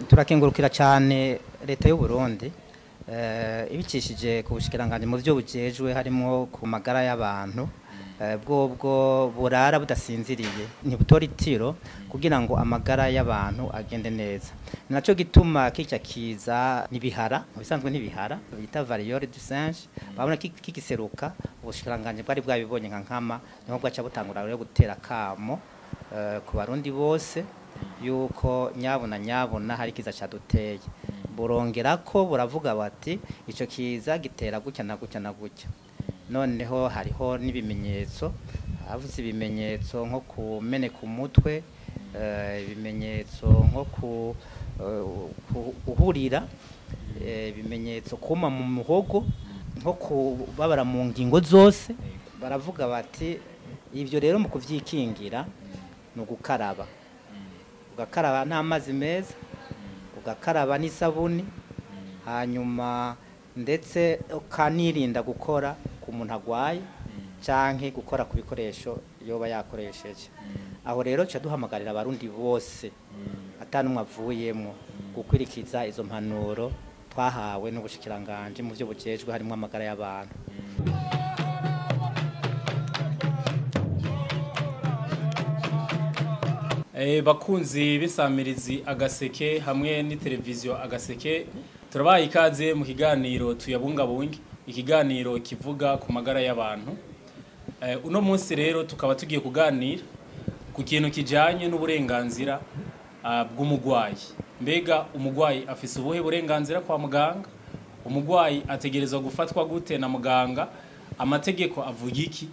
Turakengurukira cyane leta y'u Burundi ibicishije ku bushikiranganje mu byo bujejwe, harimo ku magara y'abantu, bwobwo burara budasinziriye, ntibutora itiro kugira ngo amagara y'abantu agende neza. Ni naco gituma kirya kiza nibihara, mu bisanzwe nibihara bita variole du singe, babona kigiseruka, ubushikiranganje bwari bwabibonye nka nkama, niho bwaca butangura rero gutera kamo ku Barundi bose yuko nyabona nyabona hari kiza caduteye. Burongera ko buravuga bati ico kiza gitera gutya na gutya na gutya. Noneho hariho n'ibimenyetso, havuze ibimenyetso nko kumeneka umutwe, ibimenyetso nko guhurira, ibimenyetso kuma mu muhogo, nko kubabara mu ngingo zose. Baravuga bati ivyo rero mu kuvyikingira ni ugukaraba, ugakaraba n'amazi meza, ugakaraba n'isabuni, hanyuma ndetse ukanirinda gukora ku muntu agwaye canke gukora ku bikoresho yoba yakoresheje. Aho rero tuca duhamagarira Abarundi bose atanumwe avuyemwo gukwirikiza izo mpanuro twahawe n'ubushikiranganje mu byo bujejwe, harimo amagara y'abantu. Bakunzi b'isamirizi Agaseke hamwe n'iteleviziyo Agaseke, turabaye ikaze mu kiganiro Tuyabungabunge, ikiganiro kivuga ku magara y'abantu. Uno munsi rero tukaba tugiye kuganira ku kintu kijanye n'uburenganzira bw'umugwayi. Mbega umugwayi afise ubuhe burenganzira kwa muganga? Umugwayi ategerezwa gufatwa gute na muganga? Amategeko avuga iki?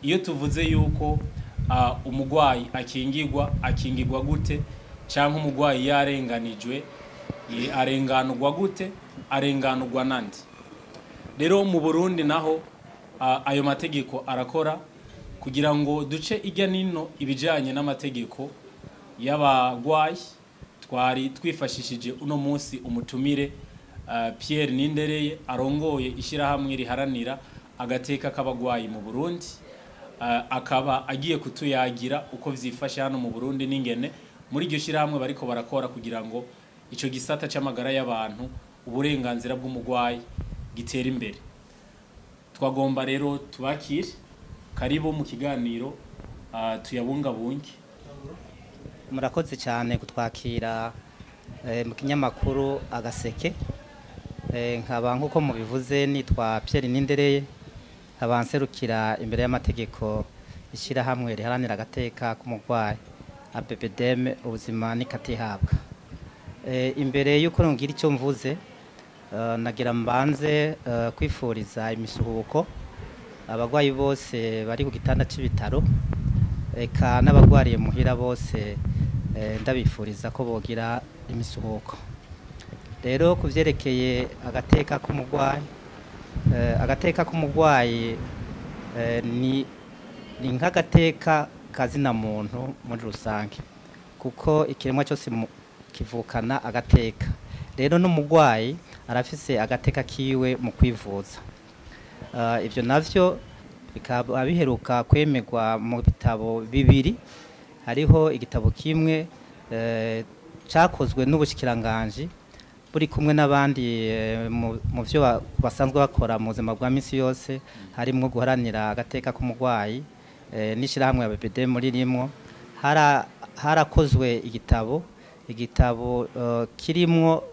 Iyo tuvuze yuko umugwayi akingirwa, akingirwa gute? Canke umugwayi yarenganijwe, arenganurwa gute? Arenganurwa nande? Rero mu Burundi naho ayo mategeko arakora. Kugira ngo duce ijya nino ibijanye n'amategeko y'abagwayi, twari twifashishije uno munsi umutumire Pierre Nindereye, arongoye ishyirahamwe riharanira agateka k'abagwayi mu Burundi, akaba agiye kutuyagira uko vyifashe hano mu Burundi n'ingene muri iryo shyirahamwe bariko barakora kugira ngo ico gisata c'amagara y'abantu, uburenganzira bw'umugwayi gitera imbere. Twagomba rero tubakire, karibu mu kiganiro Tuyabungabunge. Murakoze cyane kutwakira mu kinyamakuru Agaseke. Nkaba nk'uko mubivuze nitwa Pierre Nindereye, nkaba nserukira imbere y'amategeko ishyirahamwe riharanira agateka k'umurwayi ABPDM, ubuzima n'ikatihabwa. Imbere y'uko ngira icyo mvuze, nagira mbanze kwifuriza imisuhuko abagwayi bose bari ku gitanda c'ibitaro, eka n'abagwariye muhira bose, ndabifuriza ko bogira imisuhuko. Rero kuvyerekeye agateka k'umugwayi, agateka k'umugwayi ni nk'agateka kazina muntu muri rusange, kuko ikiremwa cyose kivukana agateka. Rero n'umugwayi arafise agateka kiwe mu kwivuza. Ivyo navyo bikaba biheruka kwemerwa mu bitabo bibiri. Hariho igitabo kimwe cakozwe n'ubushikiranganje buri kumwe n'abandi mu vyo basanzwe bakora mu buzima bwa misi yose, harimwo guharanira agateka k'umugwayi, n'ishirahamwe ya BPD muri rimwo. Harakozwe igitabo kirimwo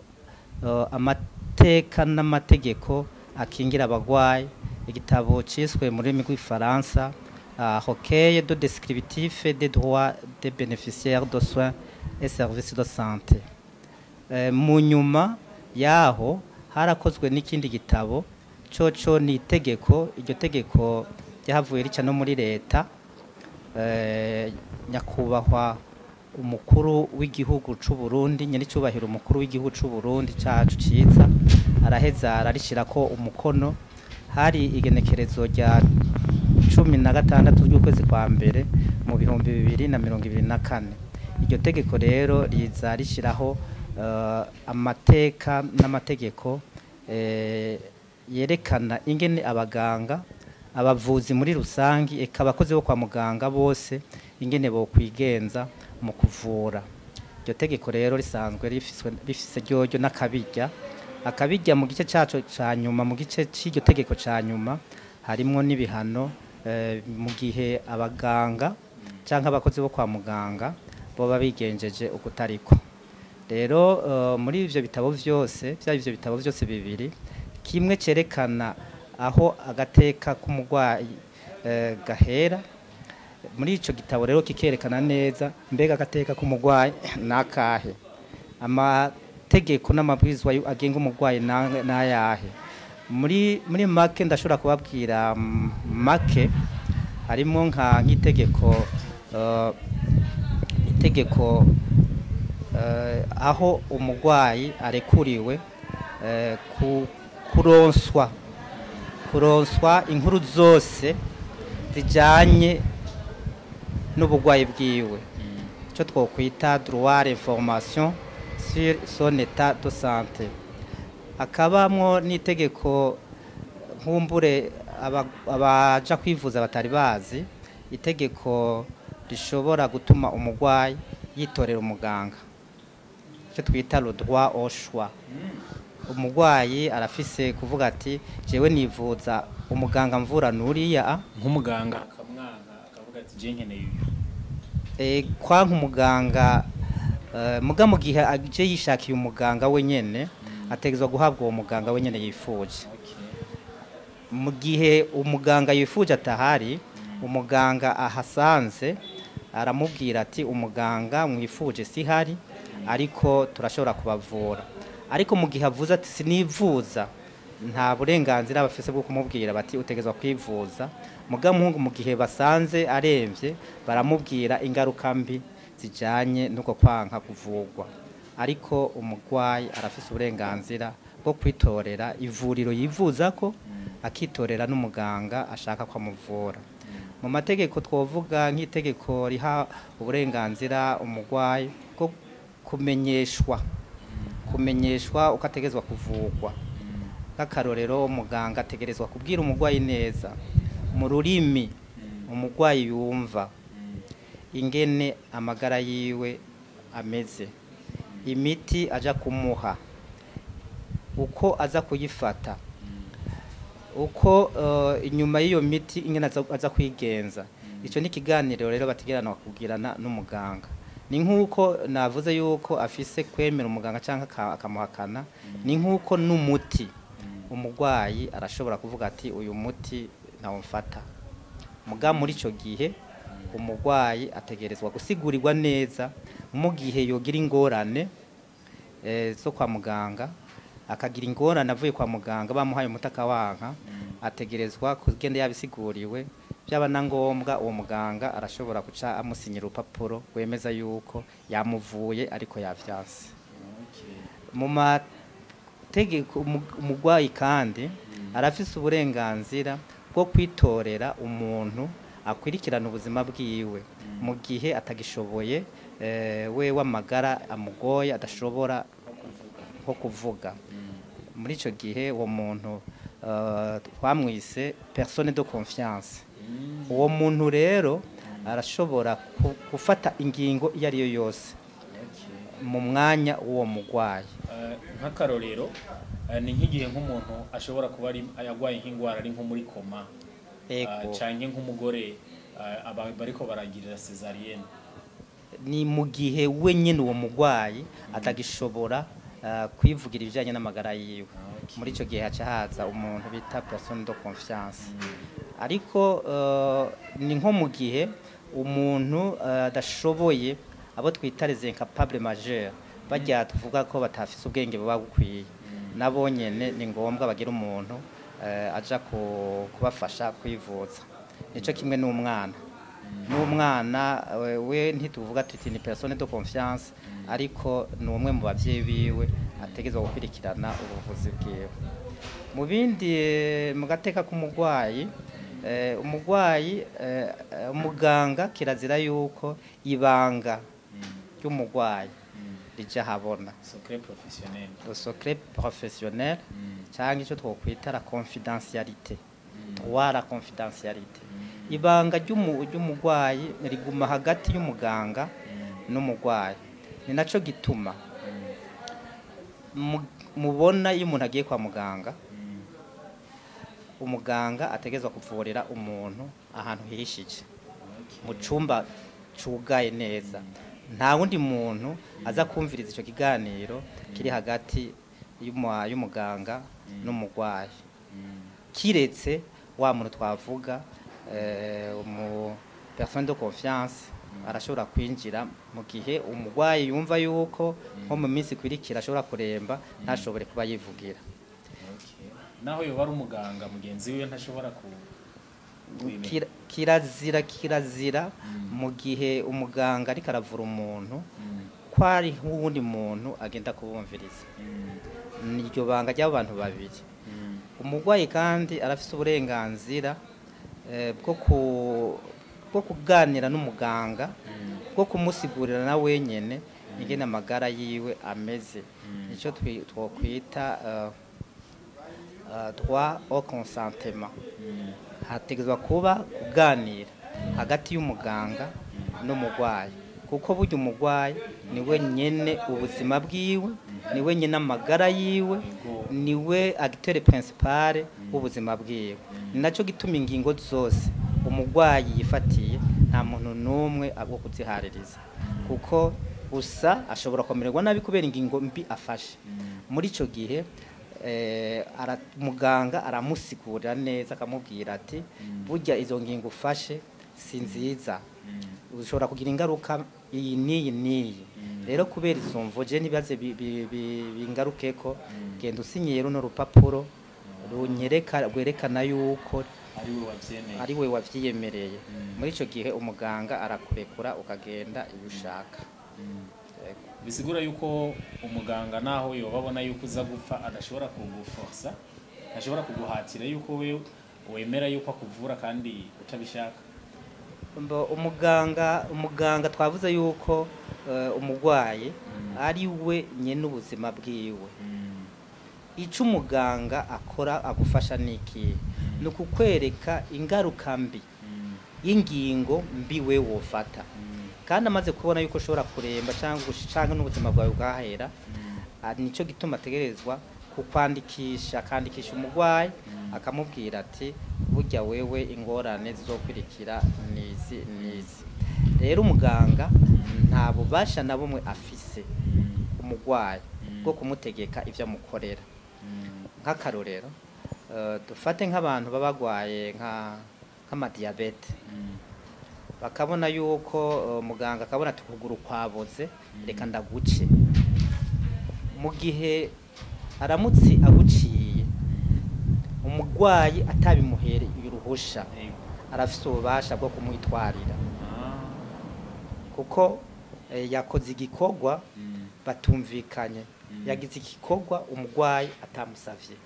amateka n'amategeko akingira abagwayi, igitabo ciswe mu rurimi rw'igifaransa Recueil de descriptif des droits des bénéficiaires de soins et services de santé. Mu nyuma yaho harakozwe n'ikindi gitabo coco ni itegeko. Iryo tegeko ryahavuye rica no muri leta, nyakubahwa umukuru w'igihugu c'u Burundi, nyenicubahiro umukuru w'igihugu c'u Burundi cacu ciza, araheza ararishirako umukono. Hari igenekerezo rya 16 ry'ukwezi kwa mbere mu 2024. Iryo tegeko rero riza rishiraho amateka n'amategeko yerekana ingene abaganga, abavuzi muri rusangi, eka abakozi bo kwa muganga bose ingene bo kwigenza mu kuvura. Iryo tegeko rero risanzwe rifise ryoryo n'akabirya. Akabirya mu gice caco ca nyuma, mu gice c'iryo tegeko ca nyuma harimwo n'ibihano mu gihe abaganga canke abakozi bo kwa muganga boba bigenjeje ukutariko. Rero muri ivyo bitabo vyose, vyaba ivyo bitabo vyose bibiri, kimwe cerekana aho agateka k'umurwayi gahera, muri ico gitabo rero kikerekana neza mbega agateka k'umurwayi nakahe, amategeko n'amabwirizwa agenga umurwayi n'ayahe. Muri make ndashobora kubabwira make harimo nk'itegeko itegeko aho umurwayi arekuriwe kuronswa inkuru zose zijanye n'uburwayi bwiwe, icyo twokwita droit à l'information sur son état de santé. Hakabamwo n'itegeko nkumbure abaja kwivuza batari bazi, itegeko rishobora gutuma umurwayi yitorera umuganga, icyo twita le droit au choix. Umurwayi arafise kuvuga ati jewe nivuza umuganga mvura nuriya, nk'umuganga akamwanka akavuga ati je nkeneye uyu. Kwanka umuganga, muga mu gihe aje yishakiye umuganga we nyene, ategerezwa guhabwa uwo muganga we nyene yifuje. Mu gihe umuganga yifuje atahari, umuganga ahasanze aramubwira ati umuganga mwifuje sihari, ariko turashobora kubavura. Ariko mu gihe avuze ati sinivuza, nta burenganzira bafise bwo kumubwira bati utegerezwa kwivuza. Muga mu gihe basanze aremvye, baramubwira ingaruka mbi zijanye nuko kwanka kuvugwa. Ariko umurwayi arafise uburenganzira bwo kwitorera ivuriro yivuzako, akitorera n'umuganga ashaka ko amuvura. Mu mategeko twovuga nk'itegeko riha uburenganzira umurwayi bwo kumenyeshwa uko ategerezwa kuvugwa. Nk'akarorero, umuganga ategerezwa kubwira umurwayi neza mu rurimi umurwayi yumva ingene amagara yiwe ameze, imiti aja kumuha, uko aza kuyifata, uko inyuma y'iyo miti ingene aza kwigenza. Ico ni ikiganiro rero bategerana kugirana n'umuganga. Ni nk'uko navuze yuko afise kwemera umuganga canke akamuhakana, ni nk'uko n'umuti umurwayi arashobora kuvuga ati uyu muti ntawumfata. Muga muri ico gihe umurwayi ategerezwa gusigurirwa neza mu gihe yogira ingorane zo kwa muganga, akagira ingorane avuye kwa muganga bamuhaye umutaka wanka, ategerezwa kugenda yabisiguriwe. Byaba na ngombwa uwo muganga arashobora guca amusinyira urupapuro rwemeza yuko yamuvuye ariko yavyanse. Mu mategeko umurwayi kandi arafise uburenganzira bwo kwitorera umuntu akwirikirana ubuzima bwiwe mu gihe atagishoboye, we w'amagara amugoye adashobora nko kuvuga. Muri ico gihe uwo muntu twamwise personne de confiance. Uwo muntu rero arashobora gufata ingingo iyo ari yo yose mu mwanya w'uwo murwayi. Nk'akarorero, ni nk'igihe nk'umuntu ashobora kuba yarwaye nk'ingwara ari nko muri koma, canke nk'umugore bariko baragirira césarienne. Ni mu gihe we nyene uwo murwayi atagishobora kwivugira ibijanye n'amagara yiwe. Muri ico gihe haca haza umuntu bita personne de confiance. Ariko ni nko mu gihe umuntu adashoboye, abo twita les incapables majeurs, barya tuvuga ko batafise ubwenge buba bukwiye, nabo nyene ni ngombwa bagira umuntu aja kubafasha kwivuza. Nico kimwe n'umwana we ntituvuga tuti ni personne de confiance, ariko ni umwe mu bavyeyi biwe ategerezwa gukurikirana ubuvuzi bwiwe. Mu bindi, mu gateka k'umurwayi, umurwayi, umuganga kirazira yuko ibanga ry'umurwayi rija habona, secret professionnel, le secret professionnel, cyangwa icyo twokwita la confidentialité, droit à la confidentialité. Ibanga ry'umurwayi riguma hagati y'umuganga n'umurwayi. Ni naco gituma mubona iyo umuntu agiye kwa muganga, umuganga ategerezwa kuvurira umuntu ahantu hihishije, mu cumba cugaye neza, nta wundi muntu aza kumviriza ico kiganiro kiri hagati y'umuganga n'umugwayi, kiretse wa muntu twavuga, umu personne de confiance, arashobora kwinjira mu gihe umugwayi yumva yuko nko mu minsi ikurikira ashobora kuremba, ntashobore kuba yivugira. Naho yoba ari umuganga mugenzi wiwe, ntashobora kubimenya? Kirazira, kirazira mu gihe umuganga ariko aravura umuntu ko ari nk'uwundi muntu agenda kubumviriza. Ni iryo banga ry'abo bantu babiri. Umurwayi kandi arafise uburenganzira bwo kuganira n'umuganga, bwo kumusigurira na wenyene ingene amagara yiwe ameze. Nico twokwita droit au consentement. Hategerezwa kuba kuganira hagati y'umuganga n'umurwayi, kuko burya umurwayi niwe nyene ubuzima bwiwe, niwe nyene amagara yiwe, niwe acteur principal w'ubuzima bwiwe. Ni naco gituma ingingo zose umurwayi yifatiye nta muntu n'umwe abwo kuzihaririza, kuko gusa ashobora kumererwa nabi kubera ingingo mbi afashe. Muri ico gihe muganga aramusigurira neza, akamubwira ati: "Burya izo ngingo ufashe si nziza, ushobora kugira ingaruka iyi n'iyi n'iyi. Rero kubera izo mvo, je ntibaze bingarukeko, genda usinyiye runo rupapuro runyereka, rwerekana yuko ari we wavyemeye." Ari we wavyiyemereye. Muri ico gihe umuganga arakurekura ukagenda iyo ushaka. Yego. Bisigura yuko umuganga, naho yoba abona yuko uza gupfa, adashobora kuguforsa, ashobora kuguhatira yuko we wemera yuko akuvura kandi utabishaka? Mbo umuganga twavuze yuko umurwayi ari we nyene ubuzima bwiwe. Ico umuganga akora, agufasha niki? Ni ukukwereka ingaruka mbi y'ingingo mbi we wofata, kandi amaze kubona yuko ushobora kuremba cyangwa canke n'ubuzima bwawe bwahera, nico gituma ategerezwa kukwandikisha, akandikisha umurwayi, akamubwira ati: "Burya wewe ingorane zizokurikira nizi nizi." Rero umuganga nta bubasha na bumwe afise umurwayi bwo kumutegeka ivyo amukorera. Nk'akarorero, dufate nk'abantu baba bagwaye nk'amadiyabete, bakabona yuko muganga akabona ati: "Ukuguru kwaboze, reka ndaguce." Mu gihe aramutse aguciye, umurwayi atabimuhereye uruhusha, arafise ububasha bwo kumwitwarira, kuko yakoze igikorwa batumvikanye, yagize igikorwa umurwayi atamusavye.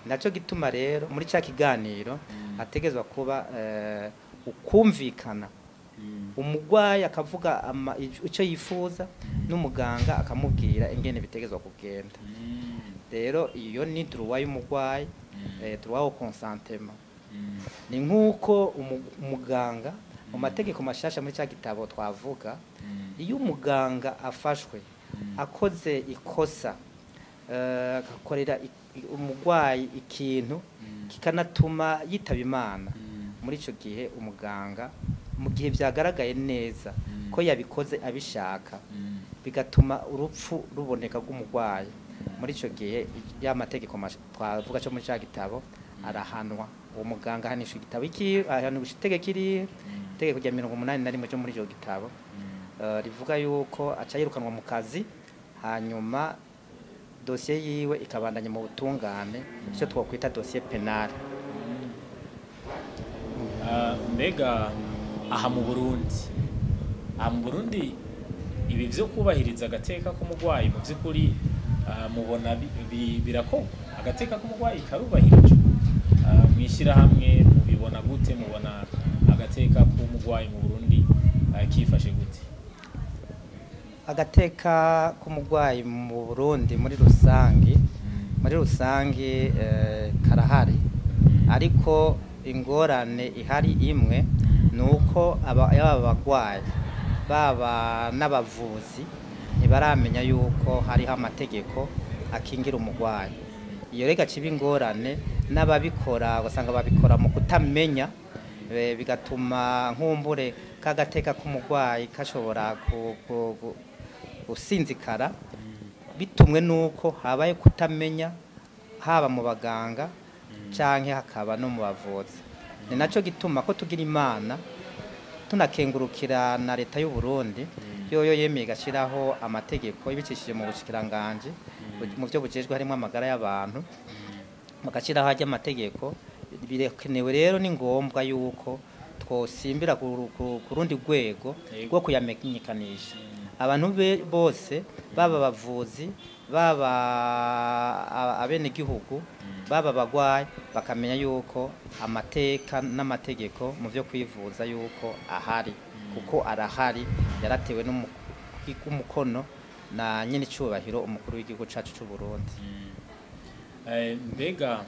Naco gituma rero muri ca kiganiro ategerezwa kuba ukumvikana, umurwayi akavuga ico yifuza, n'umuganga akamubwira ingene bitegerezwa kugenda. Rero iyo ni droit y'umurwayi, droit au consentement. Ni nk'uko umuganga mu mategeko mashasha muri cya gitabo twavuga, iyo umuganga afashwe akoze ikosa, agakorera umurwayi ikintu kikanatuma yitaba Imana, muri ico gihe umuganga, mu gihe vyagaragaye neza ko yabikoze abishaka, bigatuma urupfu ruboneka rw'umurwayi, muri ico gihe ya mategeko twavuga cyo muri ca gitabo, arahanwa. Uwo muganga ahanishwa igitabo iki, ahanishwa itegeko iri, itegeko rya 81 ryo muri ico gitabo, rivuga yuko aca yirukanwa mu kazi, hanyuma dosiye yiwe ikabandanya mu butungane, icyo twokwita dossier pénal. Mbega aha mu Burundi ibi vyo kubahiriza agateka k'umurwayi mu vy'ukuri, mubona birakorwa? Agateka k'umurwayi karubahirijwe? Mw'ishyirahamwe mubibona gute? Mubona agateka k'umurwayi mu Burundi kifashe gute? Agateka k'umurwayi mu Burundi muri rusange karahari, ariko ingorane ihari imwe ni uko yaba abagwayi, baba n'abavuzi ntibaramenya yuko hariho amategeko akingira umurwayi. Iyo rega kiba ingorane, n'ababikora ugasanga babikora mu kutamenya, bigatuma nkumbure kagateka k'umurwayi kashobora gusinzikara bitumwe nuko habaye kutamenya, haba mu baganga canke hakaba no mu bavuzi. Ni naco gituma ko tugira Imana tunakengurukira na leta y'u Burundi yoyo yemeye gashiraho amategeko ibicishije mu bushikiranganje mu byo bujejwe harimo amagara y'abantu, bagashiraho ajya amategeko. Birekenewe rero, ni ngombwa yuko twosimbira ku rundi rwego rwo kuyamenyekanisha abantu bose, baba abavuzi, baba abenegihugu, baba abagwayi, bakamenya yuko amateka n'amategeko mu byo kwivuza yuko ahari, kuko arahari, yaratewe n'umukono na nyine icubahiro umukuru w'igihugu cacu c'u Burundi. Mbega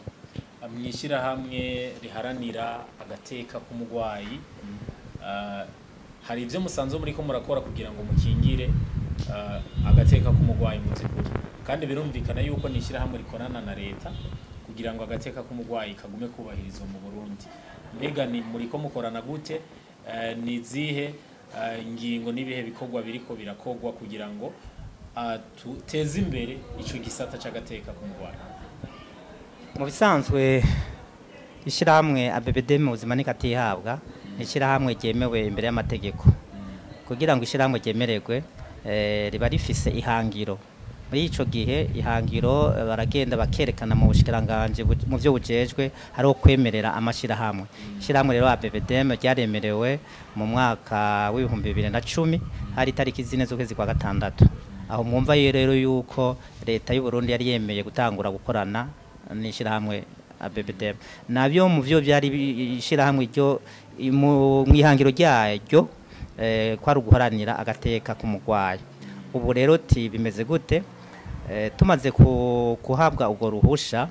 mw'ishyirahamwe riharanira agateka k'umurwayi, hari ibyo musanzwe muriko murakora kugira ngo mukingire agateka k'umurwayi mu by'ukuri? Kandi birumvikana yuko ni ishyirahamwe rikorana na leta kugira ngo agateka k'umurwayi kagume kubahirizwa mu Burundi. Mbega ni muriko mukorana gute? Ni izihe ngingo n'ibihe bikorwa biriko birakorwa kugira ngo tuteze imbere ico gisata c'agateka k'umurwayi? Mu bisanzwe ishyirahamwe ABBD mu buzima nikatihabwa ni ishyirahamwe ryemewe imbere y'amategeko. Kugira ngo ishyirahamwe ryemererwe, riba rifise ihangiro. Muri ico gihe ihangiro, baragenda bakerekana mu bushikiranganje mu byo bujejwe hariho kwemerera amashyirahamwe. Ishyirahamwe rero ABBDM ryaremerewe mu mwaka w'2010, hari itariki 4 z'ukwezi kwa gatandatu. Aho mwumva rero yuko leta y'u Burundi yari yemeye gutangura gukorana n'ishyirahamwe ABBDM. Nabyo mu byo byari ishyirahamwe ryo mu ihangiro ryaryo kwari uguharanira agateka k'umurwayi. Ubu rero ti bimeze gute? Tumaze kuhabwa ubwo ruhusha,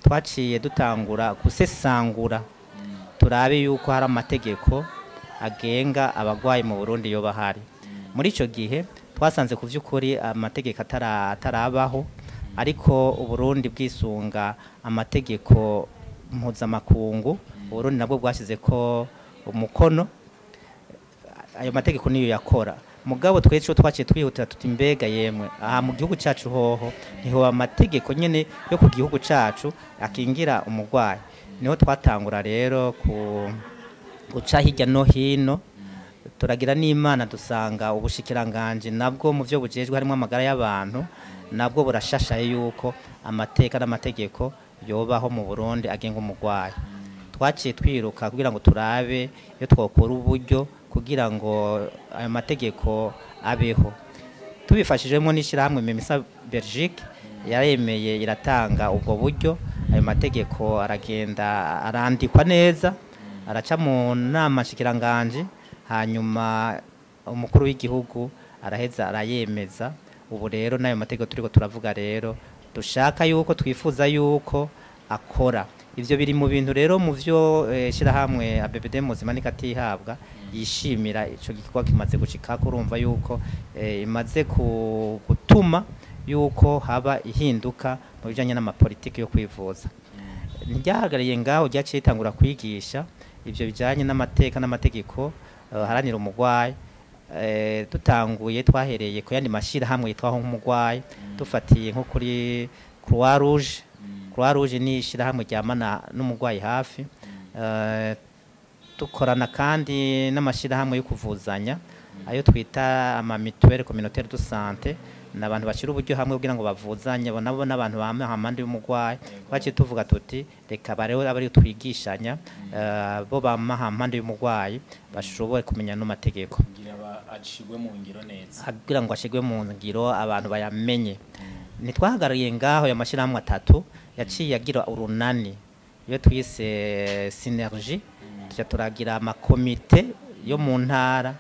twaciye dutangura gusesangura turabe yuko hari amategeko agenga abagwayi mu Burundi yoba ahari. Muri ico gihe twasanze ku vy'ukuri amategeko atarabaho, ariko Uburundi bwisunga amategeko mpuzamakungu, Uburundi nabwo bwashize ko umukono, ayo mategeko niyo yakora. Mugabo twese twaciye twihutira tuti mbega yemwe aha mu gihugu cacu hoho niho amategeko nyene yo ku gihugu cacu akingira umurwayi. Niho twatangura rero ku guca hirya no hino, turagira n'Imana dusanga ubushikiranganje nabwo mu byo bujejwe harimo amagara y'abantu nabwo burashashaye yuko amateka n'amategeko yobaho mu Burundi agenga umurwayi. Twaciye twiruka kugira ngo turabe iyo twokora uburyo kugira ngo ayo mategeko abeho. Tubifashijwemo n'ishyirahamwe Memisa Belgique, yaremeye iratanga ubwo buryo, ayo mategeko aragenda arandikwa neza, araca mu nama nshikiranganje, hanyuma umukuru w'igihugu araheza arayemeza. Ubu rero n'ayo mategeko turiko turavuga rero dushaka yuko twifuza yuko akora. Ivyo biri mu bintu rero mu vyo shirahamwe ABBD muzima nikatihabwa yishimira ico gikorwa kimaze gushika, kurumva yuko imaze gutuma yuko haba ihinduka mu bijanye n'amapolitiki yo kwivuza. Ntiryahagarariye ngaho, ryaciye ritangura kwigisha ivyo bijanye n'amateka n'amategeko haranira umurwayi. Dutanguye twahereye ku yandi mashirahamwe yitwaho nk'umurwayi, dufatiye nko kuri Croix Rouge. Croix Rouge ni ishirahamwe ryamana n'umurwayi hafi. Dukorana kandi n'amashirahamwe yo kuvuzanya, ayo twita ama mutuelle communautaire de santé, n'abantu bashira uburyo hamwe kugira ngo bavuzanye, nabo n'abantu bama hamande y'umurwayi. Twaciye tuvuga tuti reka bareho abari twigishanya, bo bama hampande y'umurwayi bashobore kumenya no mategeko kugira acigwe mu ngiro neza, kugira ngo ashigwe mu ngiro abantu bayamenye. Ntitwahagarariye ngaho, ya mashirahamwe atatu yaciye agira urunani iyo twise synergie, tuca turagira amakomite yo mu ntara.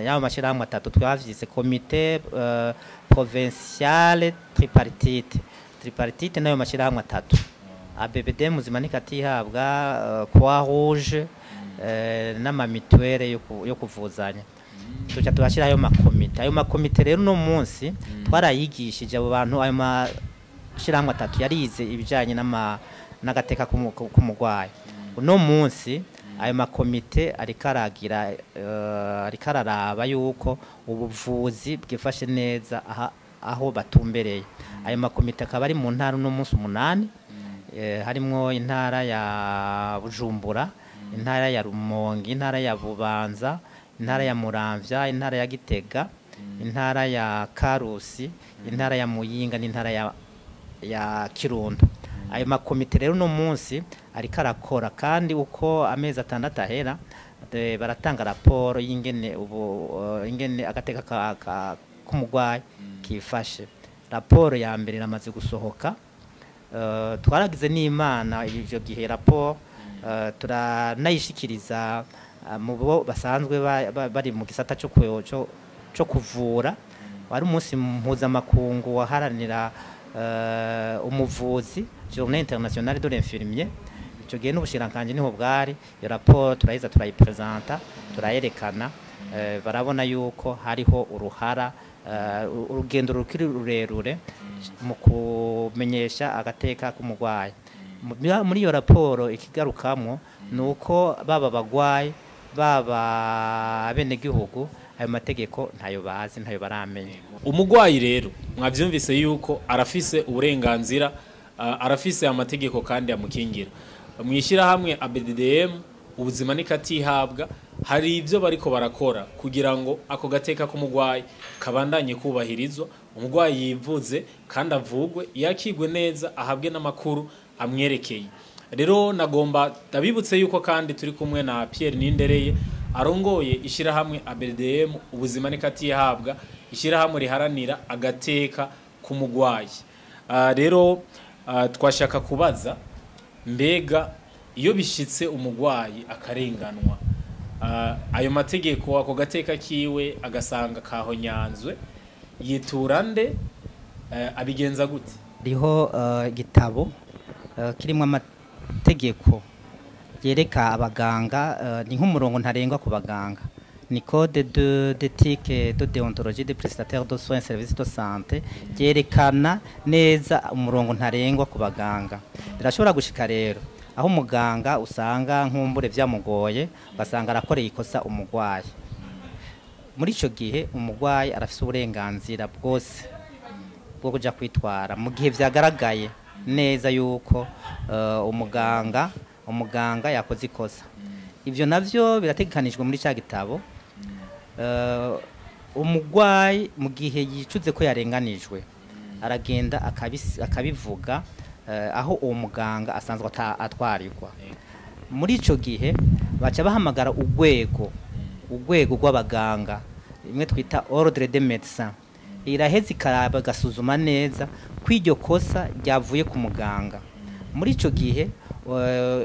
Y'ayo mashirahamwe atatu twavyise komite provinciale tripartite. Tripartite nayo mashirahamwe atatu, ABBD muzima nikatihabwa, Croix Rouge, n'amamituelle yo kuvuzanya. Tuca turashyiraho ayo makomite. Ayo makomite rero uno munsi twarayigishije abo bantu. Ayo mashyirahamwe atatu yarize ibijyanye n'agateka k'umurwayi. Uno munsi ayo makomite ariko aragira, ariko araraba yuko ubuvuzi bwifashe neza aho batumbereye. Ayo makomite akaba ari mu ntara uno munsi 8, harimwo intara ya Bujumbura, intara ya Rumonge, intara ya Bubanza, intara ya Muramvya, intara ya Gitega, intara ya Karusi, intara ya Muyinga n'intara ya Kirundo. Ayo makomite rero uno munsi ariko arakora, kandi uko amezi 6 ahera baratanga raporo y'ingene ubu ingene agateka k'umurwayi kifashe. Raporo ya mbere iramaze gusohoka. Twaragize n'Imana ivyo gihe raporo turanayishikiriza mu bo basanzwe bari mu gisata cyo kuvura. Wari umunsi mpuzamakungu waharanira umuvuzi, Journée internationale de l'infirmier. Ico gihe n'ubushikiranganji niho bwari. Iyo raporo turayiza, turayipresenta, turayerekana, barabona yuko hariho uruhara, urugendo rukiri rurerure mu kumenyesha agateka k'umurwayi. Muri iyo raporo ikigarukamwo ni uko baba bagwayi, baba abenegihugu, ayo mategeko ntayo bazi, ntayo baramenya. Umugwayi rero mwavyumvise yuko arafise uburenganzira, arafise amategeko kandi amukingira. Mwishyirahamwe ABDDM ubuzima nikatihabwa, hari ibyo bariko barakora kugira ngo ako gateka k'umugwayi kabandanye kubahirizwa, umugwayi yivuze kandi avugwe, yakigwe neza, ahabwe n'amakuru amwerekeye. Rero nagomba ndabibutse yuko kandi turi kumwe na Pierre Nindereye arongoye ishyirahamwe ABDM ubuzima nikatihabwa, ishyirahamwe riharanira agateka k'umugwayi. Rero twashaka kubaza, mbega iyo bishitse umugwayi akarenganwa, ayo mategeko, ako gateka kiwe agasanga kahonyanzwe, yitura nde, abigenza gute? Hariho igitabo kirimo amategeko yereka abaganga, ni nk'umurongo ntarengwa ku baganga, ni code de d'éthique, de déontologie des prestataires de soins et services de santé, ryerekana neza umurongo ntarengwa ku baganga. Birashobora gushika rero aho umuganga usanga nkumbure vyamugoye, ugasanga arakoreye ikosa umugwayi. Muri ico gihe umugwayi arafise uburenganzira bwose bwo kuja kwitwara mu gihe vyagaragaye neza yuko umuganga yakoze ikosa. Ivyo navyo birategekanijwe muri ca gitabo. Umugwayi mu gihe yicuze ko yarenganijwe aragenda akabivuga aho uwo muganga asanzwe atwarirwa. Muri ico gihe baca bahamagara urwego rw'abaganga, rimwe twita ordre des médecins. Iraheza ikaraba, igasuzuma neza ko iryo kosa ryavuye ku muganga. Muri ico gihe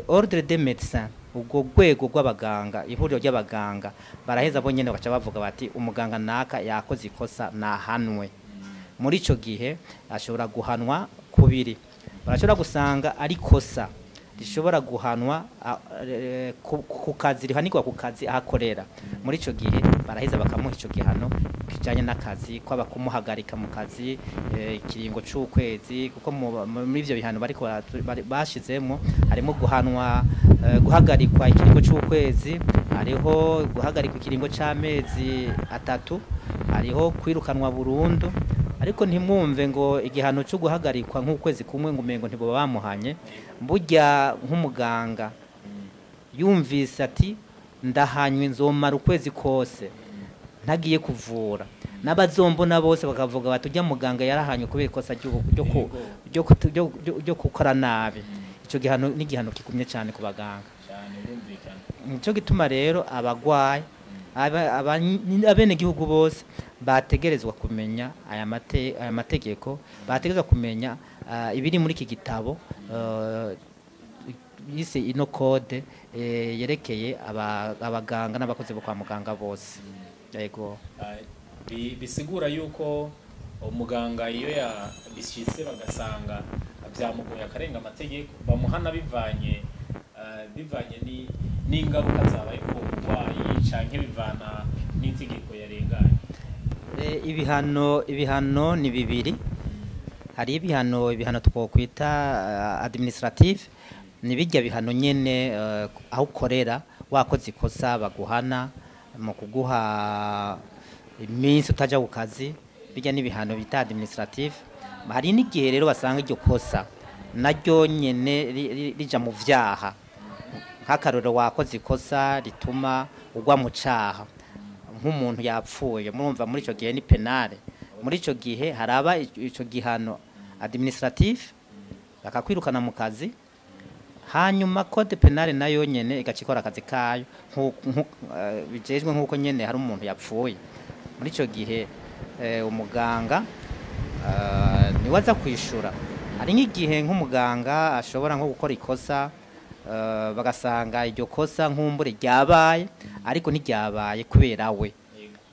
ordre des médecins, ubwo rwego rw'abaganga, ihuriro ry'abaganga, baraheza bo nyene bagaca bavuga bati umuganga naka yakoze ikosa, nahanwe. Muri ico gihe ashobora guhanwa kubiri. Barashobora gusanga ari kosa rishobora guhanwa ku kazi, rihanirwa ku kazi ahakorera. Muri ico gihe baraheza bakamuha ico gihano kijanye n'akazi, kwaba kumuhagarika mu kazi ikiringo c'ukwezi, kuko muri ivyo bihano bariko bashizemwo harimo guhanwa, guhagarikwa ikiringo c'ukwezi, hariho guhagarikwa ikiringo c'amezi 3, hariho kwirukanwa burundu. Ariko ntimwumve ngo igihano cyo guhagarikwa nk'ukwezi kumwe ngo umengo ntibo bamuhanye. Burya nk'umuganga yumvise ati ndahanywe, nzomara ukwezi kose ntagiye kuvura, n'abazombona bose bakavuga bati ujya muganga yarahanywe kubera ikosa ryo gukora nabi. Icyo gihano ni igihano kigumye cyane ku baganga. Nico gituma rero abagwayi, abenegihugu bose bategerezwa kumenya aya mategeko, bategerezwa kumenya ibiri muri iki gitabo yise ino code yerekeye abaganga n'abakozi bo kwa muganga bose. Yego. Bisigura yuko umuganga iyo yabishitse bagasanga byamugoye akarenga amategeko, bamuhana bivanye n'ingaruka zabaye ku murwayi, canke bivana n'itegeko yarenganye? Ibihano ni bibiri. Hari ibihano twokwita administrative, ni bijya bihano nyene aho ukorera wakoze ikosa baguhana mu kuguha iminsi utaja ku kazi, bijya n'ibihano bita administrative. Hari n'igihe rero basanga iryo kosa naryo nyene rija mu vyaha. Nk'akarorero, wakoze ikosa rituma ugwa mu caha, nk'umuntu yapfuye, murumva muri ico gihe ni pénal. Muri ico gihe haraba ico gihano administratif, bakakwirukana mu kazi, hanyuma code pénal nayo nyene igaca ikora akazi kayo bijejwe, nk'uko nyene hari umuntu yapfuye. Muri ico gihe umuganga niwe aza kwishura. Hari nk'igihe nk'umuganga ashobora nko gukora ikosa, bagasanga iryo kosa nkumbure ryabaye, ariko ntiryabaye kubera we.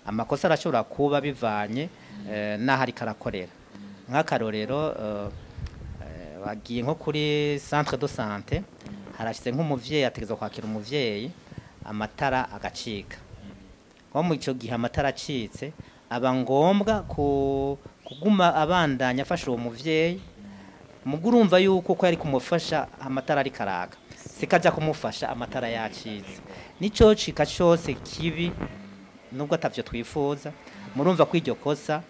Amakosa arashobora kuba bivanye n'aho ariko arakorera. Nk'akarorero, bagiye nko kuri centre de santé, harashize nk'umuvyeyi ategerezwa kwakira umuvyeyi, amatara agacika. Nko mu ico gihe amatara acitse, aba ngombwa kuguma abandanya afasha uwo muvyeyi. Mugo urumva yuko ko yari kumufasha amatara ariko araka, sikaja kumufasha amatara yacitse. Nico cika cose kibi, nubwo atavyo twifuza. Murumva ko iryo kosa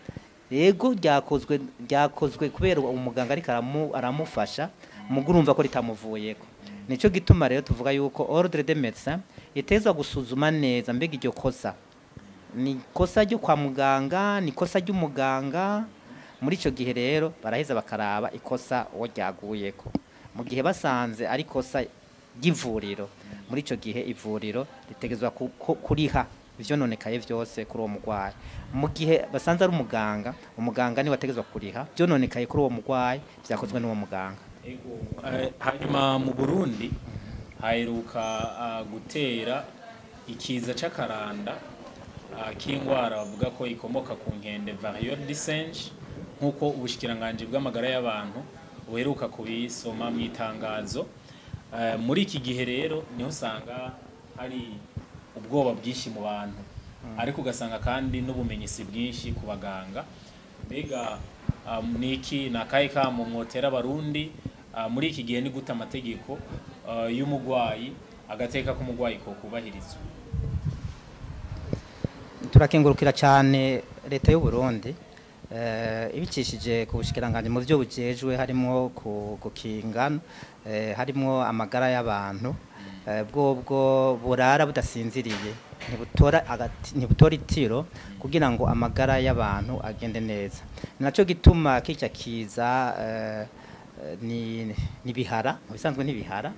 yego ryakozwe kubera umuganga ariko aramufasha, mugo urumva ko ritamuvuyeko. Nico gituma rero tuvuga yuko ordre des médecins itezwa gusuzuma neza: mbega iryo kosa ni kosa ryo kwa muganga, ni kosa ry'umuganga? Muri ico gihe rero baraheza bakaraba ikosa uwo ryaguyeko. Mu gihe basanze ari kosa ry'ivuriro, muri ico gihe ivuriro ritegezwa kuriha ivyononekaye vyose kuri uwo mugwayi. Mu gihe basanze ari umuganga, umuganga niwe ategezwa kuriha vyononekaye kuri uwo mugwayi vyakozwe n'uwo muganga. Ego, hanyuma mu Burundi haheruka gutera ikiza c'akaranda k'ingwara bavuga ko ikomoka ku nkende, variole du singe, nk'uko ubushikiranganji bw'amagara y'abantu buheruka kubisoma mu itangazo. Muri iki gihe rero niho usanga hari ubwoba bwinshi mu bantu, ariko ugasanga kandi n'ubumenyi si bwinshi ku baganga. Mbega niki ni akahe kamo mwotera Abarundi muri iki gihe? Ni gute amategeko y'umugwayi, agateka k'umugwayi ko kubahirizwa? Turakengurukira cyane leta y'u Burundi ibicishije ku bushikiranganji mu byo bujejwe, harimo gukinga, harimo amagara y'abantu, bwobwo burara budasinziriye, ntibutora itiro kugira ngo amagara y'abantu agende neza. Ni naco gituma kirya kiza ni bihara, mu bisanzwe ni bihara,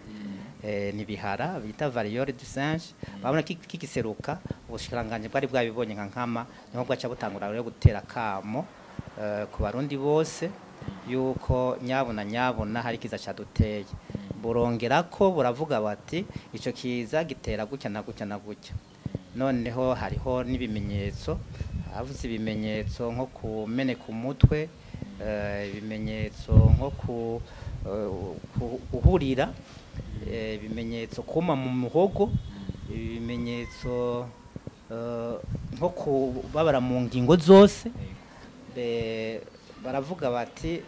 ni bihara bita variole du singe. Babona kigiseruka, ubushikiranganji bwari bwabibonye nka nkama, niho bwaca butangura rero gutera kamo ku Barundi bose yuko nyabona nyabona hari kiza caduteye. Burongera ko buravuga bati ico kiza gitera gutya na gutya na gutya. Noneho hariho n'ibimenyetso, havuze ibimenyetso nko kumeneka umutwe, ibimenyetso nko guhurira, ibimenyetso kuma mu muhogo, ibimenyetso nko kubabara mu ngingo zose. Baravuga bati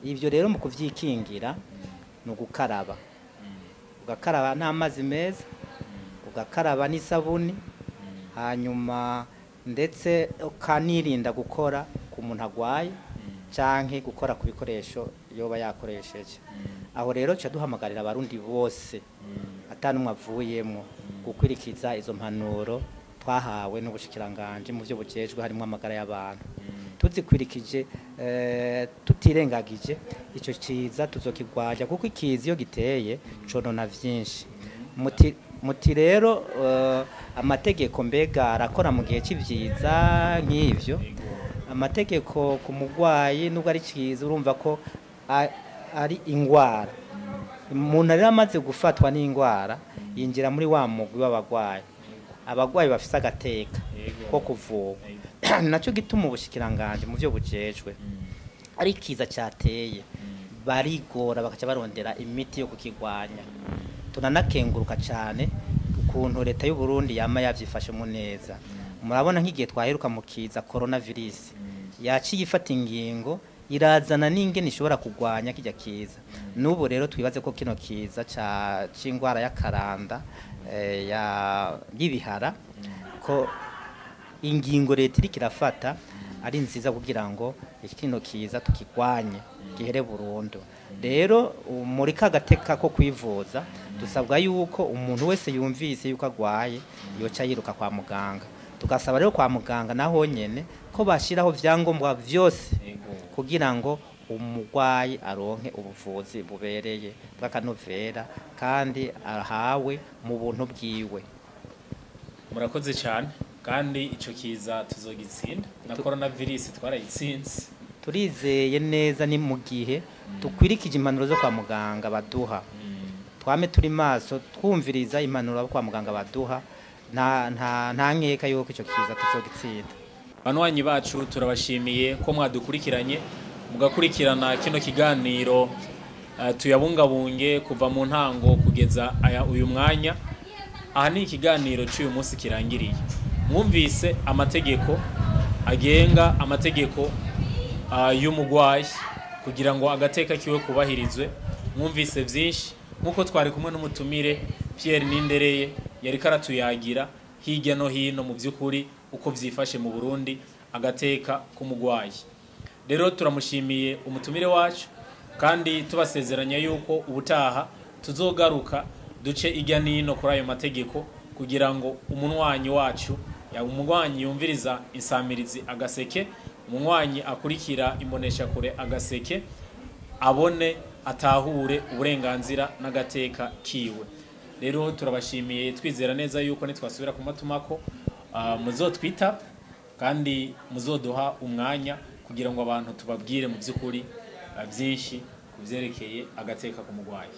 ibyo rero mu kuvyikingira ni ugukaraba, ugakaraba n'amazi meza, ugakaraba n'isabuni, hanyuma ndetse ukanirinda gukora ku muntu agwaye canke gukora ku bikoresho yoba yakoresheje. Aho rero ca duhamagarira Abarundi bose atanumwe avuyemwo gukwirikiza izo mpanuro twahawe n'ubushikiranganje mu byo bujejwe, harimo amagara y'abantu. Tuzikwirikije, tutirengagije ico ciza, tuzokigwaja, kuko ikiza iyo giteye conona vyinshi. Muti rero amategeko mbega arakora mu gihe c'ivyiza nk'ivyo? Amategeko ku mugwayi, nubwo ari ciza, urumva ko ari ingwara. Umuntu rero amaze gufatwa n'ingwara yinjira muri wa mugwi w'abagwayi, abagwayi bafise agateka ko kuvurwa. Naco gituma ubushikiranganje mu byo bujejwe, ari kiza cyateye, barigora bakaca barondera imiti yo kukigwanya. Tunanakenguruka cyane ukuntu leta y'u Burundi yama yavyifashemo neza. Murabona nk'igihe twaheruka mu kiza coronavirus, yaciye ifata ingingo irazana n'ingene ishobora kugwanya kijya kiza. N'ubu rero twibaze ko kino kiza c'ingwara y'akaranda y'ibihara, ko ingingo leta iriko irafata ari nziza kugira ngo kino kiza tukigwanye gihere burundu. Rero muri ka gateka ko kwivuza dusabwa yuko umuntu wese yumvise yuko agwaye yoca yiruka kwa muganga. Tugasaba rero kwa muganga naho nyene ko bashiraho vyangombwa vyose kugira ngo umugwayi aronke ubuvuzi bubereye bw'akanovera kandi ahawe mu buntu bwiwe. Murakoze cyane, kandi ico kiza tuzogitsinda na coronavirus twarayitsinze. Turizeye neza ni mu gihe dukwirikije impanuro zo kwa muganga baduha, twame turi maso twumviriza impanuro abo kwa muganga baduha, nta nkeka yuko ico kiza tuzogitsinda. Banywanyi bacu, turabashimiye ko mwadukurikiranye mugakurikirana kino kiganiro Tuyabungabunge kuva mu ntango kugeza aya uyu mwanya. Aha ni ikiganiro cy'uyu munsi kirangiriye. Mwumvise amategeko agenga amategeko y'umugwayi kugira ngo agateka kiwe kubahirizwe. Mwumvise byinshi nk'uko twari kumwe n'umutumire Pierre Nindereye, yari karatuyagira hirya no hino mu by'ukuri uko byifashe mu Burundi agateka k'umugwayi. Rero turamushimiye umutumire wacu, kandi tubasezeranya yuko ubutaha tuzogaruka duce ijya nino kuri ayo mategeko kugira ngo umunywanyi wacu, yaba umunywanyi yumviriza insamirizi Agaseke, umunywanyi akurikira imboneshakure Agaseke, abone atahure uburenganzira n'agateka kiwe. Rero turabashimiye, twizera neza yuko nitwasubira ku matumako muzotwita kandi muzoduha umwanya kugira ngo abantu tubabwire mu by'ukuri byinshi ku byerekeye agateka k'umugwayi.